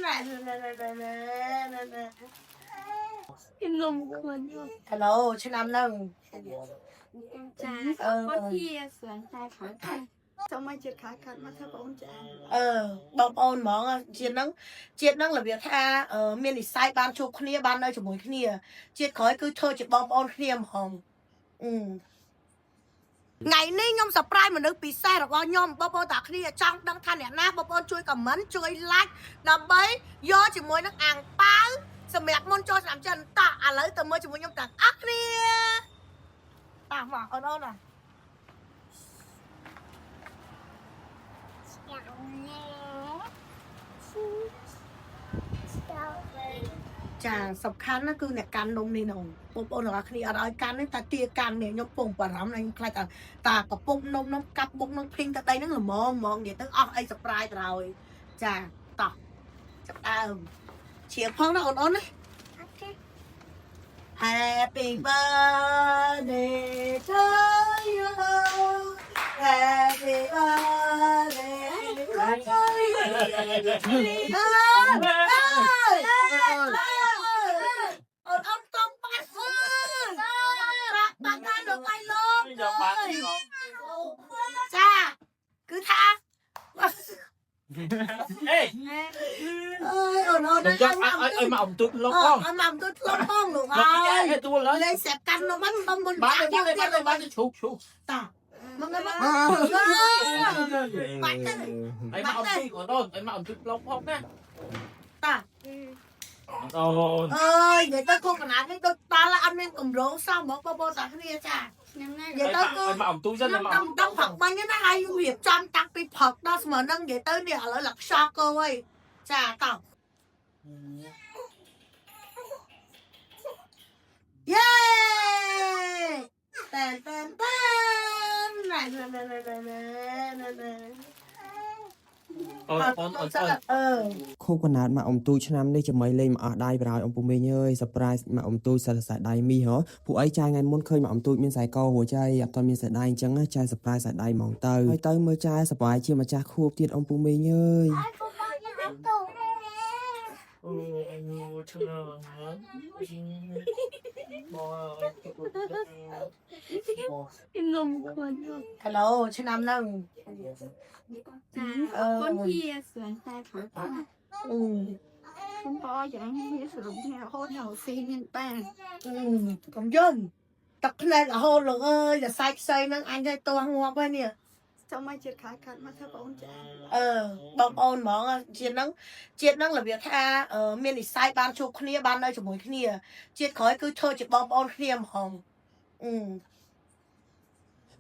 ណែណែណែណែណែណែ នំខ្លួន Hello ឆ្នាំហ្នឹង ចាអរគុណជាស្វែងតែខាង សូមឲ្យជាតិខាកាត់មកធ្វើបងចា អឺបងប្អូនហ្មងជាតិហ្នឹងជាតិហ្នឹងរបៀបថាមាននិស្ស័យបានជួបគ្នាបាននៅជាមួយគ្នាជាតិក្រោយគឺធ្វើជាបងប្អូនគ្នាហ្មងអឺថ្ងៃនេះខ្ញុំ surprise មនុស្សពិសេសរបស់ខ្ញុំបងប្អូនតាគ្នាចង់ដឹងថាអ្នកណាបងប្អូនជួយ comment ជួយ like ដើម្បីយកជាមួយនឹងអាំងប៉ាវសម្រាប់មុនចូលឆ្នាំចិនតោះឥឡូវទៅមើលជាមួយខ្ញុំទាំងអស់គ្នាតោះមកអូនអូនណា ចាសំខាន់ណាគឺអ្នកកាន់នំនេះនំបងប្អូនទាំងអស់គ្នាអត់ឲ្យកាន់ទេតែទាកាន់នេះខ្ញុំពងបារម្ភណាខ្ញុំខ្លាចតាតាកំពុងនំនំកាប់បុកនឹងភីងទៅដីហ្នឹងល្មមហ្មងនិយាយទៅអស់អី surprise ទៅហើយចាតោះចាប់ដើមជាផងណាអូនអូនណា Happy birthday to you. Happy birthday to you. អើយអូនអូនតំបាត់អើយបាក់បាក់ដល់លោកឯលោកចាគឺថា អេ អើយអូនអូន ខ្ញុំចង់ឲ្យឲ្យមកអំទូលុកផង អត់មកទូធ្លុំផងលោក មក អើយ គេទួលហើយ លេងស្រាប់កាន់នំហ្នឹងតំមុន បានបានបានបានឈូកឈូក តាមកមកបាត់ទៅ ឲ្យមកអំទូអូនអូនឲ្យមកអំទូលុកផងណា តា អូន អើយនិយាយទៅគូកណាត់នេះដូចដល់អត់មានកម្រងសោះហ្មងបងប្អូនតាគ្នាចា ឆ្នាំណា និយាយទៅគឺ ឲ្យមកអំទូសិន ខ្ញុំ មក តាំងតាំងផឹកបាញ់ណាហើយខ្ញុំរៀបចំតាំងពីផឹកដល់ស្មើនឹងនិយាយទៅនេះឥឡូវលខ្យល់កោហើយចាតោះយេតែនតែនតែនណែណែណែណែណែណែណែ អូនអូនអូនអូន អឺ ខូកណាតមកអុំទូចឆ្នាំនេះចាំមិនលេងមកអស់ដៃប្រហើយអុំពូមីងអើយ surprise មកអុំទូចសិលខ្សែដៃមីហ៎ពួកអីចាយថ្ងៃមុនឃើញមកអុំទូចមានខ្សែករួចហើយអត់ទាន់មានខ្សែដៃអញ្ចឹងណាចាយ surprise ខ្សែដៃហ្មងទៅហើយទៅមើលចាយសប្បាយជាម្ចាស់ខួបទៀតអុំពូមីងអើយ អូឆ្លើបង នំខ្លួន Hello ឆ្នាំហ្នឹង ចាអរគុណជាស្វែងតែខាង អឺ ខ្ញុំបយ៉ាងនេះសរុបថារហូតដល់ស៊ីមានបាន អឺកំយន់ទឹកភ្នែករហូតលោកអើយតែសាច់ខ្សែហ្នឹងអញទៅទាស់ងាប់ហើយនេះ សូមឲ្យជាតិខាកាត់មកធ្វើបងចា អឺបងប្អូនហ្មងជាតិហ្នឹងជាតិហ្នឹងរបៀបថាមាននិស្ស័យបានជួបគ្នាបាននៅជាមួយគ្នាជាតិក្រោយគឺធ្វើជាបងប្អូនគ្នាហ្មងអឺ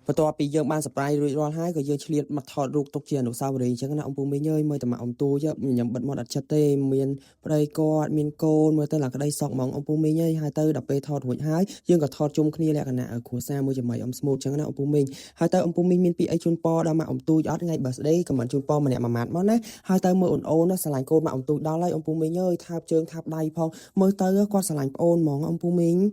បន្ទាប់ពីយើងបាន surprise រួចរាល់ហើយក៏យើងឆ្លៀតមកថតរូបទុកជាអនុស្សាវរីយ៍អញ្ចឹងណាអ៊ំពូមីងអើយមើលតែមកអ៊ំទូចញ៉ាំបិទមាត់អត់ចិត្តទេមានប្តីគាត់មានកូនមើលទៅឡើងក្តីសក់ហ្មងអ៊ំពូមីងអើយហើយទៅដល់ពេលថតរួចហើយយើងក៏ថតជុំគ្នាលក្ខណៈគ្រួសារមួយចំណៃអ៊ំស្មូតអញ្ចឹងណាអ៊ំពូមីងហើយទៅអ៊ំពូមីងមានពីអីជូនពរដល់មកអ៊ំទូចអត់ថ្ងៃ birthday ក៏មិនជូនពរម្នាក់មួយម៉ាត់មកណាហើយទៅមើលអូនអូនណាស្រឡាញ់កូនមកអ៊ំទូចដល់ហើយអ៊ំពូមីងអើយថើបជើងថើបដៃផងមើលទៅគាត់ស្រឡាញ់ប្អូនហ្មងអ៊ំពូមីង។